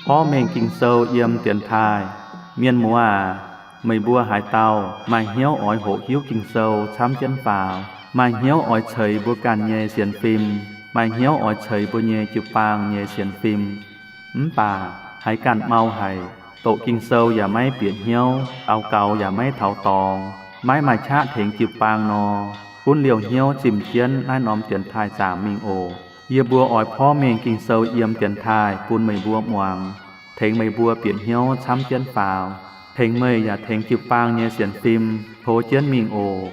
Porv mengh Ging-Sou yiem dienx taaih. Mienh muoz aac, meih mbuo haaix dauh maaih hnyouv oix hoqc hiuv Ging-Sou camv jienv faaux, maaih hnyouv oix ceix mbuo ganh nyei sienx fim, maaih hnyouv oix ceix mbuo nyei jiu-baang nyei sienx fim, mv baac haiz ganh mau haic, doqc Ging-Sou yaac maiv bieqc hnyouv, daux gaux yaac maiv taux dorngx, maiv maaih qaqv tengx jiu-baang nor, gunv liouh hnyouv zimh jienv naaiv norm dienx taaih zaangc mingh oc. Yie mbuo oix porv mengh Ging-Sou yiem dienx taaih bun meih mbuo muangx, tengx meih mbuo bieqc hnyouv camv jienv faaux, tengx meih yaac tengx jiu-baang nyei sienx fim tov jienv mingh oc.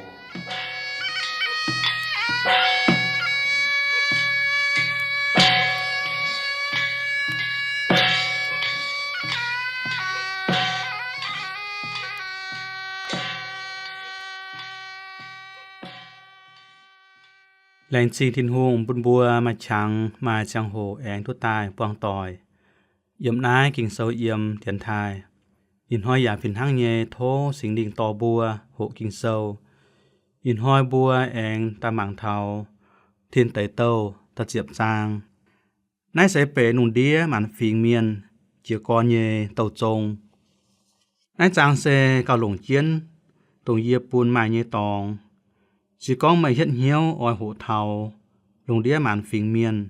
Laengz zingh Tin-Hungh bun mbuo maaih qangx maaih ziangh hoc aengx duqv daaih buangh doic yiem naaiv Ging-Sou yiem dienx taaih. Ih hnoi yaac fih hnangv nyei tov Singx Lingh dorh mbuo hoqc Ging-Sou. Ih hnoi mbuo aengx daaih mangc taux Tin Deic Douh da'ziepc zaang. Naaiv se benx lungh ndiev maanc fingx mienh jiez gorn nyei douh zong. Naaiv zaang se gauh longc jienv dongh yie bun maaih nyei dorngx. Se gorngv meih hietv hnyouv oix hoqc taux lungh ndiev maanc fingx mienh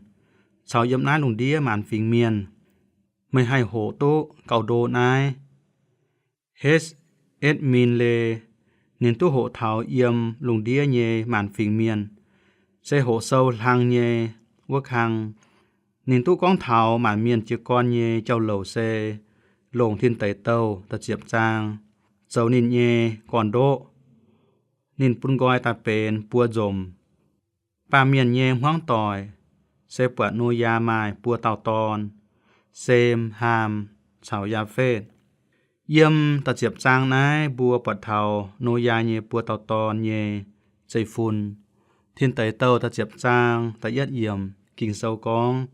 caux yiem naaiv lungh ndiev maanc fingx mienh, meih haih hoqc duqv gauh ndo naaiv. H. Edmund Lee, ninh duqv hoqc taux yiem lungh ndiev nyei maanc fingx mienh, se hoqc sou hlang nyei wuov kang. Ninh duqv gorngv taux maanc mienh jiez gorn nyei jauv-louc se longc Tin Deic Douh da'ziepc zaang zoux ninh nyei gorn-ndoqv. Ninh bun nqoi daaih benx buo nzomc. Baamh mienh nyei hmuangv doic se buatc Noyaa maaih buo dauh dorn, Sem, Haam caux Yaafetv. Yiem da'ziepc zaang naaiv mbuo buatc taux Noyaa nyei buo dauh dorn nyei zeiv-fun. Tin Deic Douh da'ziepc zaang da'yietv yiemc Ging-Sou gorngv,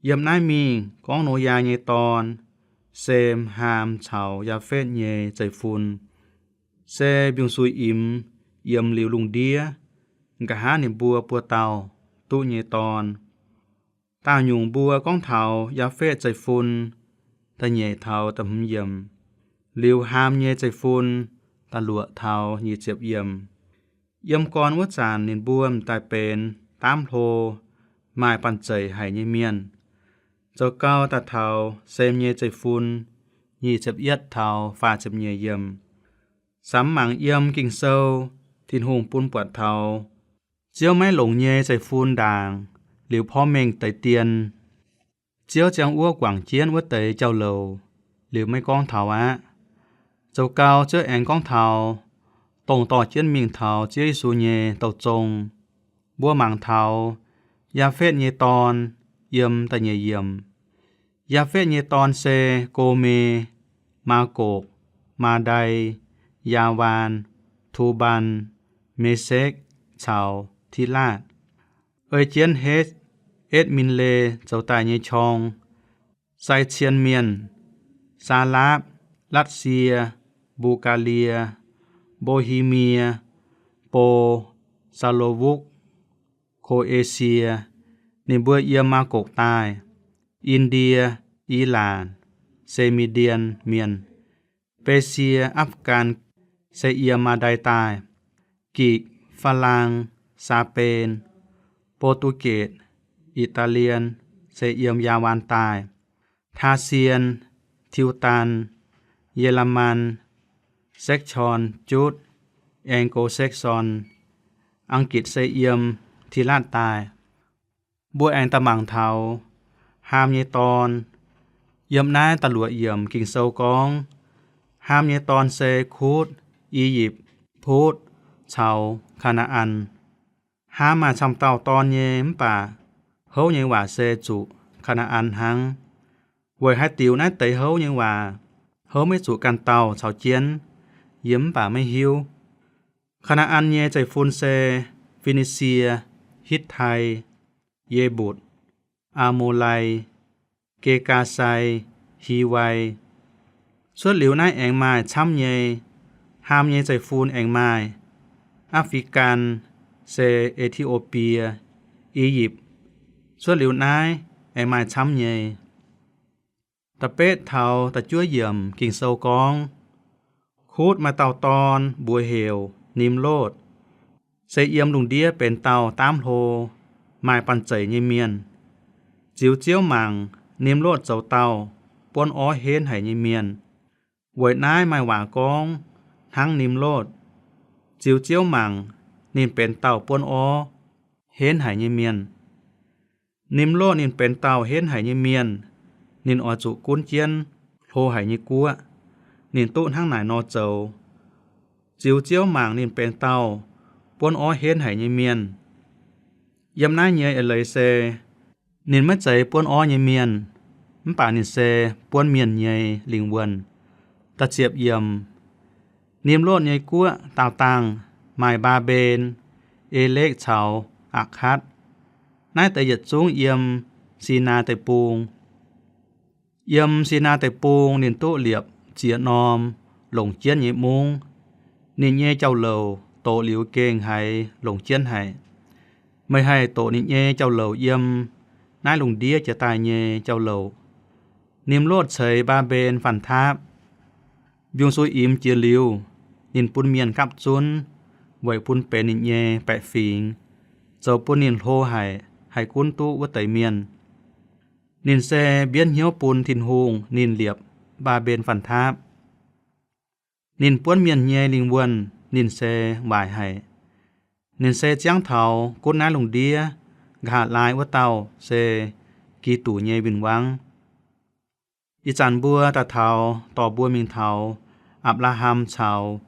yiem naaiv mingh gorngv Noyaa nyei dorn, Sem, Haam caux Yaafetv nyei zeiv-fun, se mbiungc-suiv-imx yiemx liuz lungh ndiev, nqa'haav ninh mbuo buo dauh duqv nyei dorn. Daauh nyungc mbuo gorngv taux Yaafetv zeiv-fun, da'nyeic taux da'hmz yiemc, liuz Haam nyei zeiv-fun, da'luoqc taux nyic ziepc yiemc. Yiem gorn wuov zanc ninh mbuo m'daaih benx daamv hlo, maaih banh zeic haic nyei mienh. Zoux gau daaih taux Sem nyei zeiv-fun, nyic ziepc yietv taux faah ziepc nyeic yiemc. Samx mangc yiem Ging-Sou, Tin-Hungh bun buatc taux Ziouv maiv longc nyei zeiv-fun ndaangc liuz porv mengh deix dien. Ziouv ziangh wuov guangc jienv wuov deix jauv-louc liuz maiv gorngv taux aqv. Zoux gau Ziouv aengx gorngv taux dongh dorh jienv mingh taux Ziouv Yesu nyei douh zong. Mbuo mangc taux Yaafetv nyei dorn yiem da'nyeic yiemc. Yaafetv nyei dorn se Gome, Maagokc, Maadai, Yaawaan, Tubaan, Mesekv caux Tilaatv. Ei jienv Hetv, Etc^min^le zoux daaih nyei qorng, Sai^cien Mienh, Saalaapv, Latv^sie, Mbulgaalie, Mbo^hi^mie, Bo, Saa^lo^wukv, Ko^e^sie, ninh mbuo yiem Maagokc daaih, Indie, Ilaanc, se Mi^ndien Mienh, Besie, Apv^gaan, se yiem Maadai daaih, Gikc, Faa^lang, Saa^ben, Bo^du^getc, I^daa^lien, se yiem Yaawaan daaih, Taarsien, Tiudan, Ye^laa^man, Sekv^sion, Jutv, Eng^go^sekv^sion, Ang^gitc, se yiem Tilaatv daaih. Mbuo aengx daaih mangc taux Haam nyei dorn. Yiem naaiv da'luoqc yiemc Ging-Sou gorngv, Haam nyei dorn se Kutv, I^yipv, Putv caux Kaa^naa^an. Haam maaih camv dauh dorn nyei mv baac houv nyei waac se zuqc Kaa^naa^an hnangv. Weic haaix diuc naaiv deix houv nyei waac? Houv maiv zuqc ganh dauh caux jienv, yie mv baac maiv hiuv. Kaa^naa^an nyei zeiv-fun se Fi^ni^sie, Hitv^tai, Yebutc, Aa^mo^lai, Ge^gaa^sai, Hiwai. Cuotv liuz naaiv aengx maaih camv nyei. Haam nyei zeiv-fun aengx maaih Apc^fi^gaan, se E^ti^o^bie, I^yipv, cuotv liuz naaiv aengx maaih camv nyei. Da'betv taux da'juov yiemc Ging-Sou gorngv, Kutv maaih dauh dorn mbuox heuc Nimlotv, se yiem lungh ndiev benx dauh daamv hlo, maaih banh zeic nyei mienh. Ziux Ziouv mangc, Nimlotv zoux dauh buonv orv henv haic nyei mienh. Weic naaiv maaih waac gorngv hnangv Nimlotv. Ziux Ziouv mangc, ninh benx dauh buonv orv henv haic nyei mienh. Nimlotv ninh benx dauh henv haic nyei mienh, ninh oix zuqc gunv jienv hlo haic nyei guoqv, ninh duqv hnangv naaic nor zoux. Ziux Ziouv mangc ninh benx dauh buonv orv henv haic nyei mienh. Yiem naaiv nyei eix leiz se, ninh maiv zeiz buonv orv nyei mienh, mv baac ninh se buonv mienh nyei lingh wuonh. Da'ziepc yiemc, Nimlotv nyei guoqv daauh dangh maaih Mbaa^mben, E^lekv caux Aa^katc. Naaiv deix yietc zungv yiem Sinaa Deic-Bung. Yiem Sinaa Deic-Bung ninh duqv liepc ziex norm longc jienv nyei mungv. Ninh nyei jauv-louc doqc liuz gengh haiz longc jienv haic. Meih haih doqc ninh nyei jauv-louc yiem naaiv lungh ndiev jiex daaih nyei jauv-louc. Nimlotv ceix Mbaa^mben Fanh Taapv. Mbiungc-Suiv Imx jiex liuz, ninh bun mienh gapv zunv weic bun benx ninh nyei baeqc fingx, zoux bun ninh hlo haic, haih gunv duqv wuov deix mienh. Ninh se mbienv hnyouv bun Tin-Hungh ninh liepc Mbaa^mben Fanh Taapv. Ninh buonv mienh nyei lingh wuonh ninh se waaic haic. Ninh se ziangv taux gunv naaiv lungh ndiev nqa'haav laai wuov dauh se Giduc nyei win-wangv. Ih zanc mbuo daaih taux dorh mbuo mingh taux Apc^laa^ham caux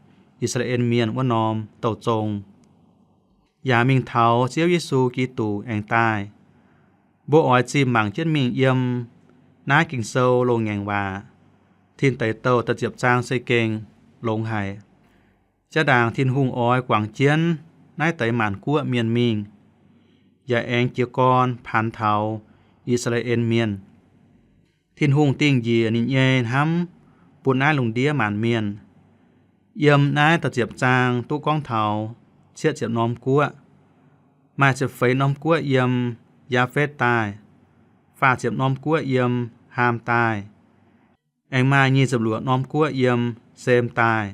I^saa^laa^en Mienh wuov norm douh zong, yaac mingh taux Ziouv Yesu Giduc aengx daaih. Mbuo oix zimh mangc jienv mingh yiem naaiv Ging-Sou loz-ngaengc waac, Tin Deic Douh da'ziepc zaang se gengh longx haic. Jaa-ndaangc Tin-Hungh oix guangc jienv naaiv deix maanc guoqv mienh mingh, yaac aengx jiez gorn paanx taux I^saa^laa^en Mienh. Tin-Hungh dingh njiec ninh nyei hnamv bun naaiv lungh ndiev maanc mienh. Yiem naaiv da'ziepc zaang duqv gorngv taux cietv ziepc norm guoqv. Maaih ziepc feix norm guoqv yiem Yaafetv daaih, faah ziepc norm guoqv yiem Haam daaih, aengx maaih nyic ziepc luoqc norm guoqv yiem Sem daaih.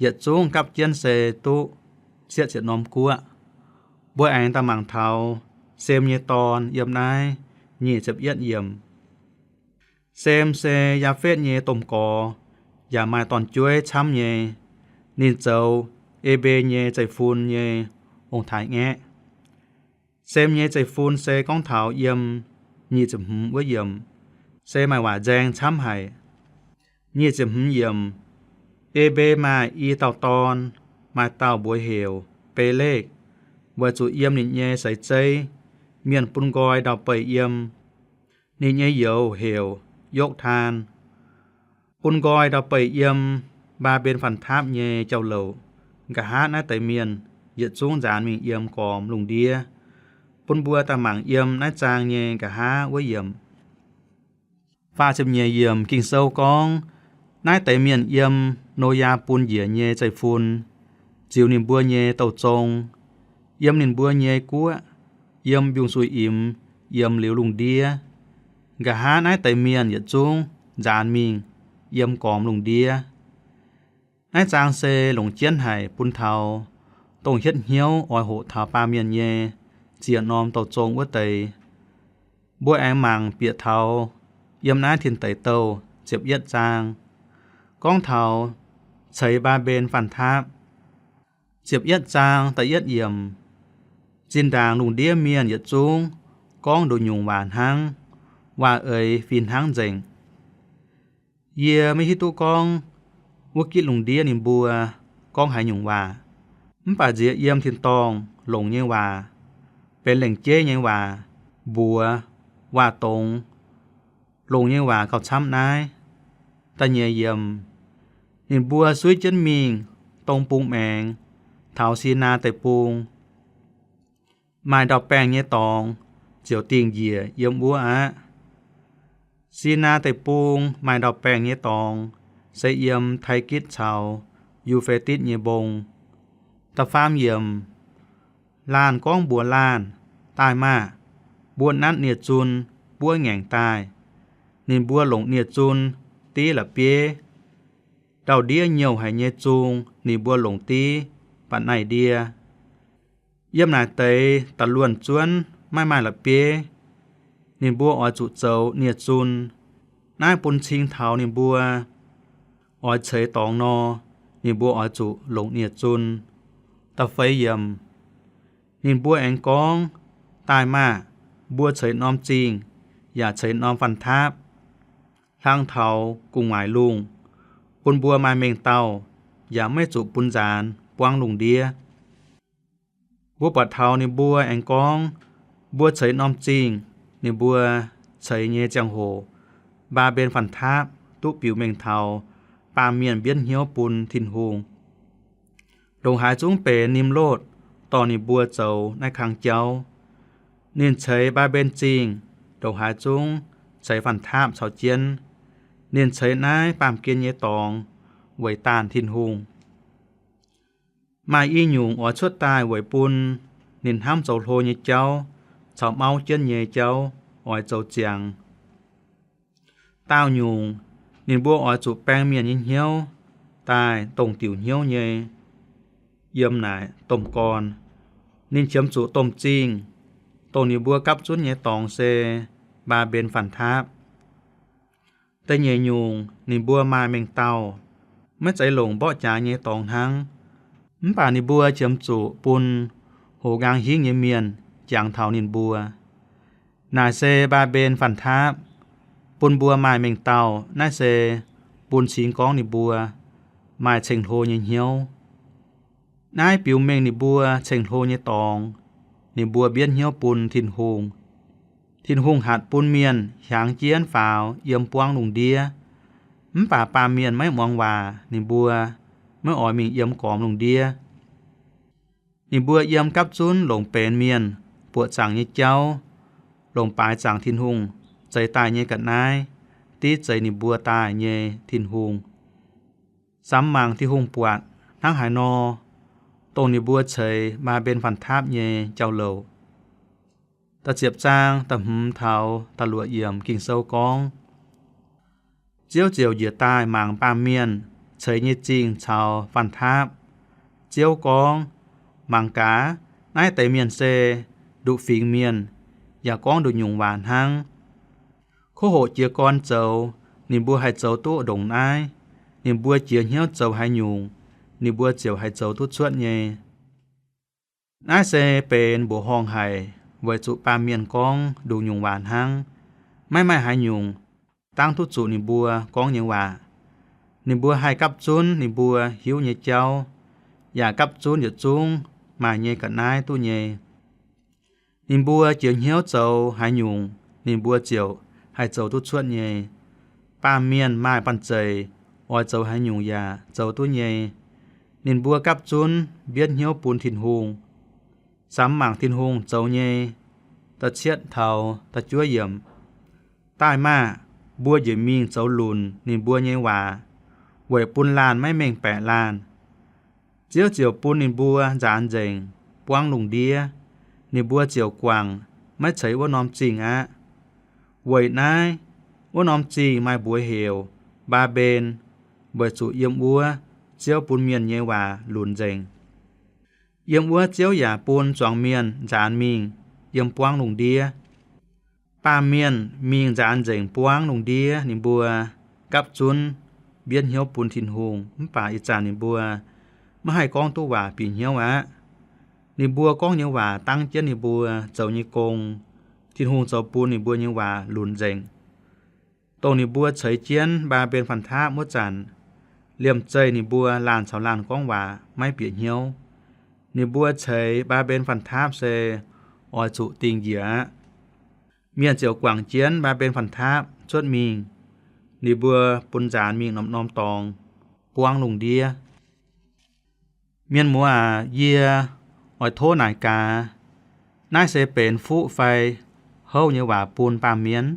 Yietc zungv gapv jienv se duqv cietv ziepc norm guoqv. Mbuo aengx daaih mangc taux Sem nyei dorn yiem naaiv nyic ziepc yietv yiemc. Sem se Yaafetv nyei domh gorx, yaac maaih dorn-jueiv camv nyei. Ninh zoux E^mbe nyei zeiv-fun nyei ong-taaix-ngaeqv. Sem nyei zeiv-fun se gorngv taux yiem nyic ziepc hmz wuov yiemc, se maaih waac nzaeng camv haic. Nyic ziepc hmz yiemc, E^mbe maaih i dauh dorn, maaih dauh mbuox heuc Beletv, weic zuqc yiem ninh nyei seix zeiv, mienh bun nqoi ndau-beih yiem. Ninh nyei youz heuc Yoktaan. Bun nqoi ndau-beih yiem Mbaa^mben Fanh Taapv nyei jauv-louc. Nqa'haav naaiv deix mienh yietc zungv nzaanx mingh yiem gormx lungh ndiev. Bun mbuo daaih mangc yiem naaiv zaang nyei nqa'haav wuov yiemc. Faah ziepc nyeic yiemc Ging-Sou gorngv, naaiv deix mienh yiem Noyaa bun njiec nyei zeiv-fun, ziux ninh mbuo nyei douh zong, yiem ninh mbuo nyei guoqv, yiem mbiungc-suiv-imx, yiem liuz lungh ndiev. Nqa'haav naaiv deix mienh yietc zungv nzaanx mingh yiem gormx lungh ndiev. Naaiv zaang se longc jienv haic bun taux dongh hietv hnyouv oix hoqc taux baamh mienh nyei ziex norm douh zong wuov deix. Mbuo aengx mangc bieqc taux yiem naaiv Tin Deic Douh ziepc yietv zaang, gorngv taux ceix Mbaa^mben Fanh Taapv. Ziepc yietv zaang da'yietv yiemc, zinh ndaangc lungh ndiev mienh yietc zungv gorngv nduqc nyungc waac hnangv, waac-eix fih hnangv nzengc. Yie maiv hiuv duqv gorngv wuov gitv lungh ndiev ninh mbuo gorngv haaix nyungc waac, mv baac nziex yiem tin-dorngh longc nyei waac, benx lengc jeiv nyei waac, mbuox waac dongx longc nyei waac gauh camv naaiv. Da'nyeic yiemc, ninh mbuo suiv jienv mingh dong bung maengx, taux Sinaa Deic-Bung. Maaih ndau-baengh nyei dorngx ziouc dingh njiec yiem wuov aqv. Sinaa Deic-Bung maaih ndau-baengh nyei dorngx se yiem Taigitv caux Yu^fe^ditv nyei mbong. Da'faam yiemc, Laanh gorngv mbuox laanh, Daaih maah! Mbuo nanv nie-zun buov ngaengc daaih. Ninh mbuo longc nie-zun div la'bieiv. Ndau-ndiev nyouh haic nyei zung ninh mbuo longc div mba'naih ndie. Yiem naaic deix da'luonh zuonv maiv maaih la'bieiv. Ninh mbuo oix zuqc zoux nie-zun. Naaiv bun cing taux ninh mbuo oix ceix dorngx nor, ninh mbuo oix zuqc longc nie-zun. Da'feix yiemc, ninh mbuo aengx gorngv, Daaih maah! Mbuo ceix norm zingh yaac ceix norm fanh taapv hlang taux gu'nguaaic lungh, bun mbuo maaih mengh dauh, yaac maiv zuqc bun nzaanx buangv lungh ndiev. Mbuo buatc taux ninh mbuo aengx gorngv, Mbuo ceix norm zingh, ninh mbuo ceix nyei ziangh hoc, Mbaa^mben fanh taapv duqv biux mengh taux baamh mienh mbienv hnyouv bun Tin-Hungh. Ndongc haaix zungv benx Nimlotv dorh ninh mbuo zoux naaiv kang jauv. Ninh ceix Mbaa^mben Zingh, ndongc haaix zungv ceix fanh taapv caux jienv. Ninh ceix naaiv baamh gen nyei dorngx weic daanh Tin-Hungh. Maaih i nyungc oix cuotv daaih weic bun ninh hnamv zoux hlo nyei jauv caux mauv jienv nyei jauv oix zoux ziangx. Daauh nyungc, ninh mbuo oix zuqc baeng mienh nyei hnyouv daaih dongh diuc hnyouv nyei yiem naaic domh gorn. Ninh qiemx zuqc domh zingh, dongh ninh mbuo gapv zunv nyei dorngx se Mbaa^mben fanh taapv. Da'nyeic nyungc, ninh mbuo maaih mengh dauh, maiv zeiz longc mborqv jaax nyei dorngx hnangv. Mv baac ninh mbuo qiemx zuqc bun hoz nqaang hingv nyei mienh jangx taux ninh mbuo. Naaic se Mbaa^mben fanh taapv bun mbuo maaih mengh dauh. Naaiv se bun cingx gorngv ninh mbuo maaih ceng-hlo nyei hnyouv. Naaiv biux mengh ninh mbuo ceng-hlo nyei dorngx, ninh mbuo mbienv hnyouv bun Tin-Hungh. Tin-Hungh hatc bun mienh hiaangx jienv faaux yiem buangv lungh ndiev. Mv baac baamh mienh maiv muangx waac, ninh mbuo maiv oix mingh yiem gormx lungh ndiev. Ninh mbuo yiem gapv zunv longc benx mienh buoqc zaangc nyei jauv, longc baaix zaangc Tin-Hungh zeix daaih nyei ga'naaiv div zeix ninh mbuo daaih nyei Tin-Hungh. Samx mangc Tin-Hungh buatc hnangv haaix nor, dongh ninh mbuo ceix Mbaa^mben fanh taapv nyei jauv-louc. Da'ziepc zaang da'hmz taux da'luoqc yiemc Ging-Sou gorngv, Ziouv ziouc njiec daaih mangc baamh mienh ceix nyei zingh caux fanh taapv. Ziouv gorngv, Mangc gaax, naaiv deix mienh se nduqc fingx mienh, yaac gorngv nduqc nyungc waac hnangv. Ko hoqc jiez gorn zoux, ninh mbuo haih zoux duqv ndongc naaiv. Ninh mbuo jiez hnyouv zoux haaix nyungc, ninh mbuo ziouc haih zoux duqv cuotv nyei. Naaiv se benx mbuoqc horngh haic, weic zuqc baamh mienh gorngv nduqc nyungc waac hnangv. Maiv maaih haaix nyungc dangv duqv zuqc ninh mbuo gorngv nyei waac. Ninh mbuo haih gapv zunv ninh mbuo hiuv nyei jauv, yaac gapv zunv yietc zungv maaih nyei ga'naaiv duqv nyei. Ninh mbuo jiex hnyouv zoux haaix nyungc, ninh mbuo ziouc haih zoux duqv cuotv nyei. Baamh mienh maaih banh zeic oix zoux haaix nyungc yaac zoux duqv nyei. Ninh mbuo gapv zunv mbienv hnyouv bun Tin-Hungh. Samx mangc Tin-Hungh zoux nyei da'cietv taux da'juov yiemc. Daaih maah! Mbuo njiec mingh zoux lunc ninh mbuo nyei waac, weic bun laanh maiv mengh baeqc laanh. Ziouv ziouc bun ninh mbuo nzaanx nzengc buangv lungh ndiev. Ninh mbuo ziouc guangc maiv ceix wuov norm zingh aqv. Weic naaiv, wuov norm zingh maaih mbuox heuc Mbaa^mben, weic zuqc yiem wuov Ziouv bun mienh nyei waac lunc nzengc. Yiem wuov Ziouv yaac bun zuangx mienh nzaanx mingh yiem buangv lungh ndiev. Baamh mienh mingh nzaanx nzengc buangv lungh ndiev, ninh mbuo gapv zunv mbienv hnyouv bun Tin-Hungh, mv baac ih zanc ninh mbuo maiv haih gorngv duqv waac bieqc hnyouv aqv. Ninh mbuo gorngv nyei waac dangv jienv ninh mbuo zoux nyei gong. Tin-Hungh zoux bun ninh mbuo nyei waac lunc nzengc. Dongh ninh mbuo ceix jienv Mbaa^mben Fanh Taapv wuov zanc, liemh zeih ninh mbuo laanh caux laanh gorngv waac maiv bieqc hnyouv. Ninh mbuo ceix Mbaa^mben Fanh Taapv se oix zuqc dingh njiec aqv. Mienh ziouc guangc jienv Mbaa^mben Fanh Taapv cuotv mingh. Ninh mbuo bun nzaanx mingh norm-norm dorngx buangv lungh ndiev. Mienh muoz aac, yie oix tov naaic gaax, naaiv se benx fuqv fai houv nyei waac bun baamh mienh?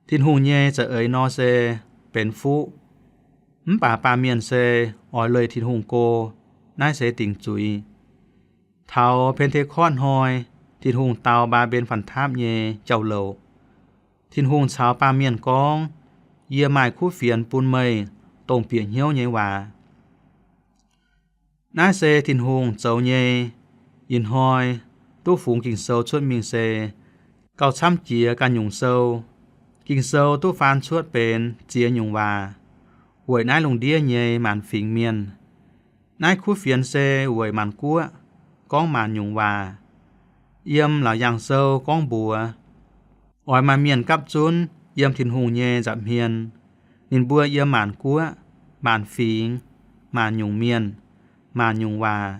Tin-Hungh nyei za'eix nor se benx fuqv, mv baac baamh mienh se oix leih Tin-Hungh go, naaiv se dingc zuiz. Taux Pen^te^kortv Hnoi, Tin-Hungh dau Mbaa^mben Faantapv nyei jauv-louc. Tin-Hungh caux baamh mienh gorngv, Yie maaih kuv fienx bun meih, dongh bieqc hnyouv nyei waac. Naaiv se Tin-Hungh zoux nyei. Ih hnoi duqv fungx Ging-Sou cuotv mingh se gauh camv jiex ganh nyungc sou. Ging-Sou duqv faan cuotv benx ziex nyungc waac weic naaiv lungh ndiev nyei maanc fingx mienh. Naaiv kuv fienx se weic maanc guoqv gorngv maanc nyungc waac. Yiem Laauc Yaangh Sou gorngv mbuox, oix maaih mienh gapv zunv yiem Tin-Hungh nyei nza'hmien. Ninh mbuo yiem maanc guoqv, maanc fingx, maanc nyungc mienh, maanc nyungc waac.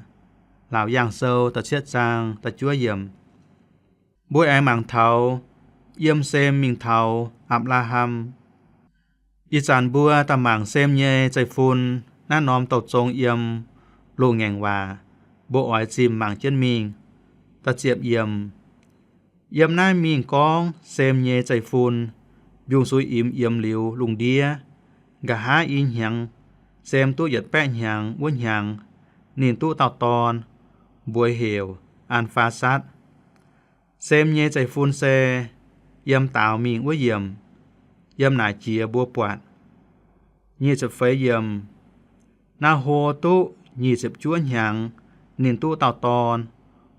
Laauc Yaangh Sou da'cietv zaang da'juov yiemc. Mbuo aengx mangc taux yiem Sem mingh taux Apc^laa^ham. Ih zanc mbuo daaih mangc Sem nyei zeiv-fun. Naaiv norm douh zong yiem loz-ngaengc waac, mbuo oix zimh mangc jienv mingh. Da'ziepc yiemc. Yiem naaiv mingh gorngv Sem nyei zeiv-fun, mbiungc-suiv imx yiemx liuz lungh ndiev, nqa'haav i hnyangx, Sem duqv yietc baeqv hnyangx wuov hnyangx, ninh duqv dauh dorn, mbuox heuc Aa^faa^satv. Sem nyei zeiv-fun se yiem daaux mingh wuov yiemc, yiem naaic jiex mbuo buatc. Nyic ziepc feix yiemc. Naa^ho duqv nyic ziepc juov hnyangx, ninh duqv dauh dorn,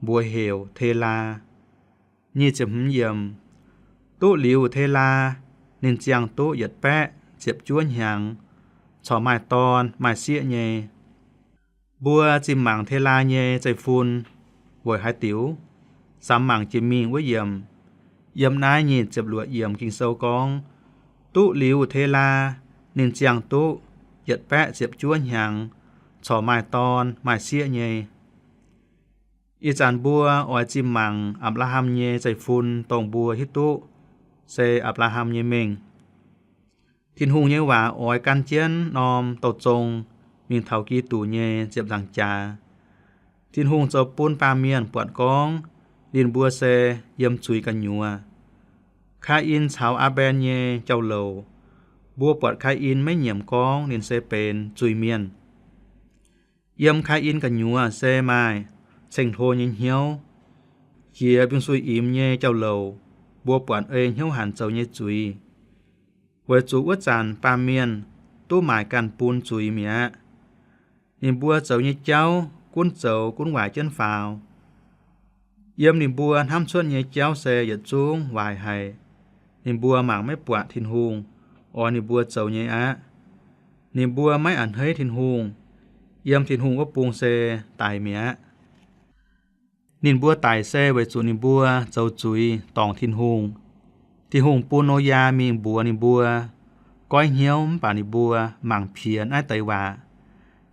mbuox heuc Telaa. Nyic ziepc hmz yiemc. Duqv liuz Telaa, ninh ziangh duqv yietc baeqv ziepc juov hnyangx, corc maaih dorn maaih sieqv nyei. Mbuo zimh mangc Telaa nyei zeiv-fun weic haaix diuc? Samx mangc jiex mingh wuov yiemc. Yiem naaiv nyic ziepc luoqc yiemc Ging-Sou gorngv, duqv liuz Telaa, ninh ziangh duqv yietc baeqv ziepc juov hnyangx, corc maaih dorn maaih sieqv nyei. Ih zanc mbuo oix zimh mangc Apc^laa^ham nyei zeiv-fun, dongh mbuo hiuv duqv se Apc^laa^ham nyei mengh. Tin-Hungh nyei waac oix gan jienv norm douh zong mingh taux Giduc nyei ziepc nzaangc jaax. Tin-Hungh zoux bun baamh mienh buatc gorngv ninh mbuo se yiem zuiz gu'nyuoz. Kaain caux Aa^mben nyei jauv-louc, mbuo buatc Kaain maiv nyiemc gorngv ninh se benx zuiz-mienh. Yiem Kaain gu'nyuoz se maaih ceng-hlo nyei hnyouv. Jiex mbiungc-suiv imx nyei jauv-louc, mbuo buatc ei hnyouv hanc zoux nyei zuiz. Weic zuqc wuov zanc baamh mienh duqv maaic ganh bun zuiz mi'aqv. Ninh mbuo zoux nyei jauv gunv zoux gunv waaic jienv faaux. Yiem ninh mbuo hnamv cuotv nyei jauv se yietc zungv waaic haic. Ninh mbuo mangc maiv buatc Tin-Hungh oix ninh mbuo zoux nyei aqv. Ninh mbuo maiv a'hneiv Tin-Hungh. Yiem Tin-Hungh wuov bung se daic mi'aqv. Ninh mbuo daic se weic zuqc ninh mbuo zoux zuiz dorngc Tin-Hungh. Tin-Hungh bun Noyaa mingh mbuox ninh mbuo, goiv hnyouv mv baac ninh mbuo mangc piex naaiv deix waac,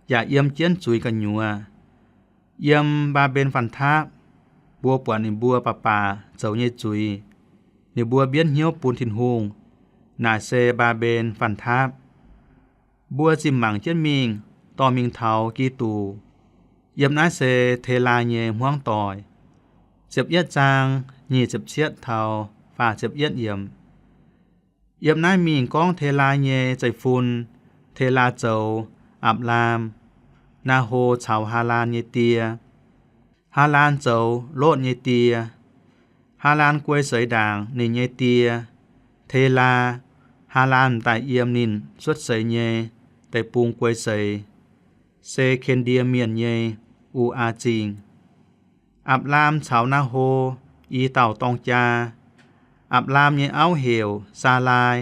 yaac yiem jienv zuiz gu'nyuoz. Yiem Mbaa^mben Faantapv, mbuo buatc ninh mbuo baac baac zoux nyei zuiz, ninh mbuo mbienv hnyouv bun Tin-Hungh. Naaic se Mbaa^mben Faantapv. Mbuo zimh mangc jienv mingh, dorh mingh taux Giduc. Yiem naaiv se Telaa nyei hmuangv doic. Ziepc yietv zaang, nyic ziepc cietv taux faah ziepc yietv yiemc. Yiem naaiv mingh gorngv Telaa nyei zeiv-fun. Telaa zoux Apc^laam, Naa^ho caux Haalaan nyei die. Haalaan zoux Lotv nyei die. Haalaan guei seix ndaangc ninh nyei die, Telaa. Haalaan m'daaih yiem ninh cuotv seix nyei deic-bung guei seix, se Ken^ndie Mienh nyei U^aa Zingh. Apc^laam caux Naa^ho i dauh dorng jaa. Apc^laam nyei auv heuc Saalai,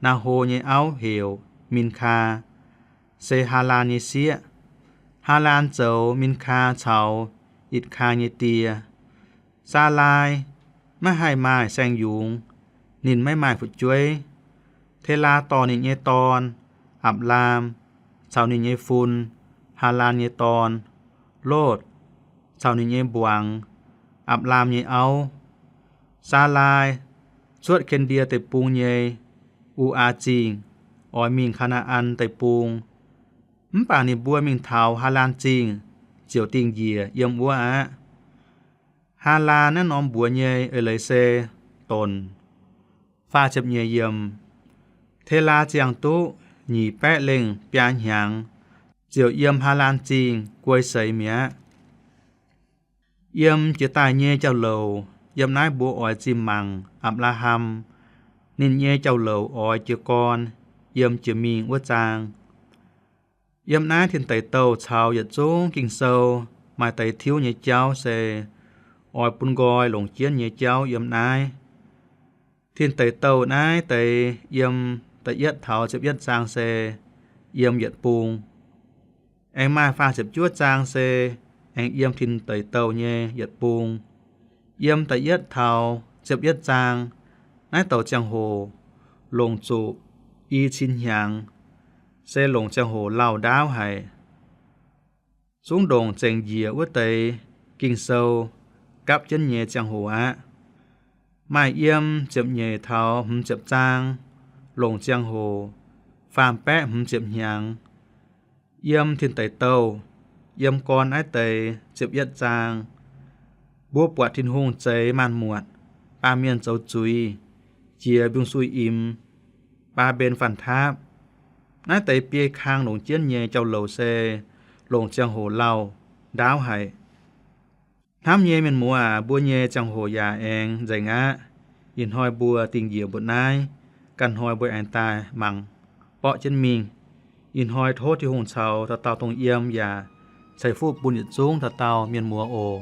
Naa^ho nyei auv heuc Minkaa, se Haalaan nyei sieqv. Haalaan zoux Minkaa caux Itc^kaa nyei die. Saalai maiv haih maaih saeng-yungz, ninh maiv maaih fu'jueiv. Telaa dorh ninh nyei dorn, Apc^laam, caux ninh nyei fun, Haalaan nyei dorn, Lotv, caux ninh nyei mbuangz, Apc^laam nyei auv. Saalai cuotv Ken^ndie Deic-Bung nyei U^aa Zingh oix mingh Kaa^naa^an Deic-Bung. Mv baac ninh mbuo mingh taux Haalaan Zingh ziouc dingh njiec yiem wuov aqv. Haalaan naaiv norm mbuox nyei eix leiz se donc. Faah ziepc nyeic yiemc. Telaa ziangh duqv nyic baeqv lengh biaa hnyangx, ziouc yiem Haalaan Zingh guei seix mi'aqv. Yiem jiex daaih nyei jauv-louc, yiem naaiv mbuo oix zinh mangc Apc^laa^ham ninh nyei jauv-louc oix jiez gorn yiem jiex mingh wuov zaang. Yiem naaiv Tin Deic Douh caux yietc zungv Ging-Sou maaih deix tiuv nyei jauv se oix bun nqoi longc jienv nyei jauv yiem naaiv. Tin Deic Douh naaiv deix yiem da'yietv taux ziepc yietv zaang se yiem yietc bung. Aengx maaih faah ziepc juov zaang se aengx yiem Tin Deic Douh nyei yietc bung. Yiem da'yietv taux ziepc yietv zaang, naaiv douc ziangh hoc longc zuqc i cin hnyangx, se longc ziangh hoc lauh ndaauv haic. Zungv ndongc zengc njiec wuov deix Ging-Sou gapv jienv nyei ziangh hoc aqv. Maaih yiem ziepc nyeic taux hmz ziepc zaang, longc ziangh hoc faam baeqv hmz ziepc hnyangx. Yiem Tin Deic Douh, yiem gorn naaiv deix ziepc yietv zaang, mbuo buatc Tin-Hungh zeix maanc muotc, baamh mienh zoux zuiz, jiex mbiungc-suiv-imx, baa mbenc faanh taapv. Naaiv deix biei kang longc jienv nyei jauv-louc se longc ziangh hoc lauh ndaauv haic. Hnamv nyei mienh muoz aac, mbuo nyei ziangh hoc yaac aengx nzengc aqv. Ih hnoi mbuo dingh njiec mbuoqc naaiv, ganh hnoi mbuo aengx daaih mangc borqv jienv mingh. Ih hnoi tov Tin-Hungh caux dauh dauh dongh yiem yaac ceix fuqv bun yietc zungv dauh dauh mienh muoz oc.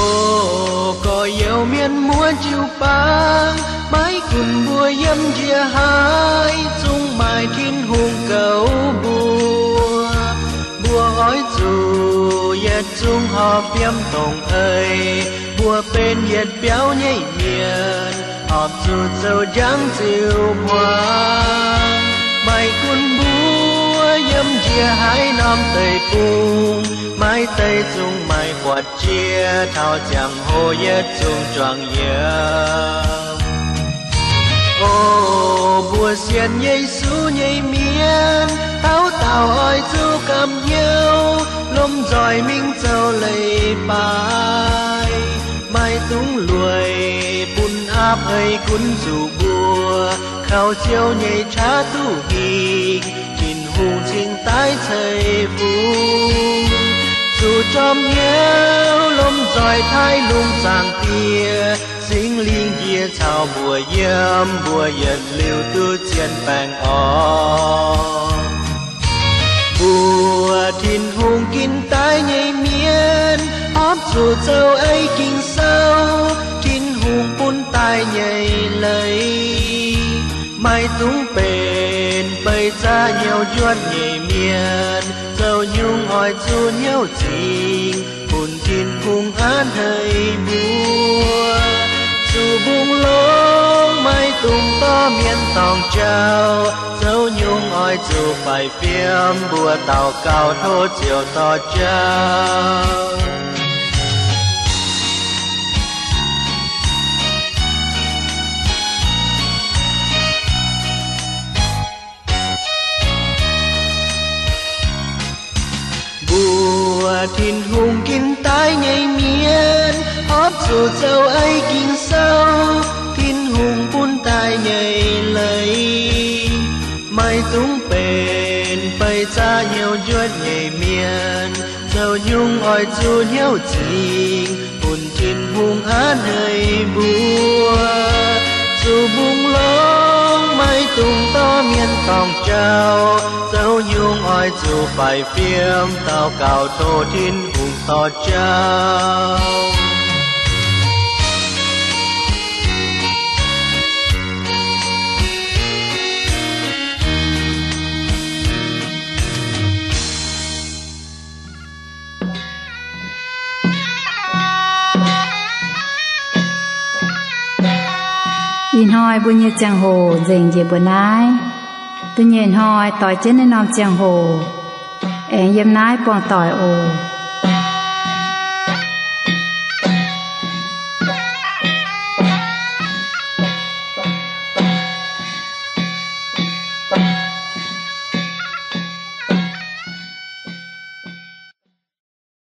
O gorx-youz mienh muoz jiu-baang, maiv gunv mbuo yiem njiec haaix, zungv maaih Tin-Hungh goux mbuo. Mbuo oix zuqc yietc zungv horpc fiem dongh eix, mbuo benx yietc biauv nyei mienh, horpc zuqc zoux njang ziux hmuangx. Maiv gunv mbuo yiem njiec haaix norm deic-bung, maaih deix zungv maaih buatc jiex taux ziangh hoc yietc zungv juangc yiem. O mbuo sienx Yesu nyei mienh, dauh dauh oix zuqc gamh hnyouv, lomh nzoih mingh zoux leiz-baaix. Maiv dungx lueic bun aapv hei gunv zuqc mbuo, kaux Ziouv nyei qaqv duqv hingh, Tin-Hungh cingx daaih ceix fuqv. Zuqc jorm hnyouv lomh nzoih taaih lungh zaangc Diex, Singx Lingh njiec caux mbuo yiem, mbuo yietc liuz duqv zien baengh orn. Mbuo Tin-Hungh ginv daaih nyei mienh, horpc zuqc zoux ei Ging-Sou, Tin-Hungh bun daaih nyei leiz. Maiv dungx benx beiv zaqv hnyouv njuotv nyei mienh, zoux nyungc oix zuqc hnyouv zingx, bun Tin-Hungh hnangv haaix mbuo. Zuqc mbungh longx maiv dungx dorh mienh dorngc jauv, zoux nyungc oix zuqc faix fiem, mbuo daux gaux tov Ziouv dorh jauv. Mbuo Tin-Hungh ginv daaih nyei mienh, horpc zuqc zoux ei Ging-Sou, Tin-Hungh bun daaih nyei leiz. Maiv dungx benx beiv zaqv hnyouv njuotv nyei mienh, zoux nyungc oix zuqc hnyouv zingx, bun Tin-Hungh hnangv haaix mbuo. Zuqc mbungh longx maiv dungx dorh mienh dorngc jauv, zoux nyungc oix zuqc faix fiem, daux gaux tov Tin-Hungh dorh jauv. Ih hnoi mbuo nyei ziangh hoc nzengc njiec mbuo naaiv. Da'nyeic hnoi doix jienv naaiv norm ziangh hoc, aengx yiem naaiv buangh doic oc.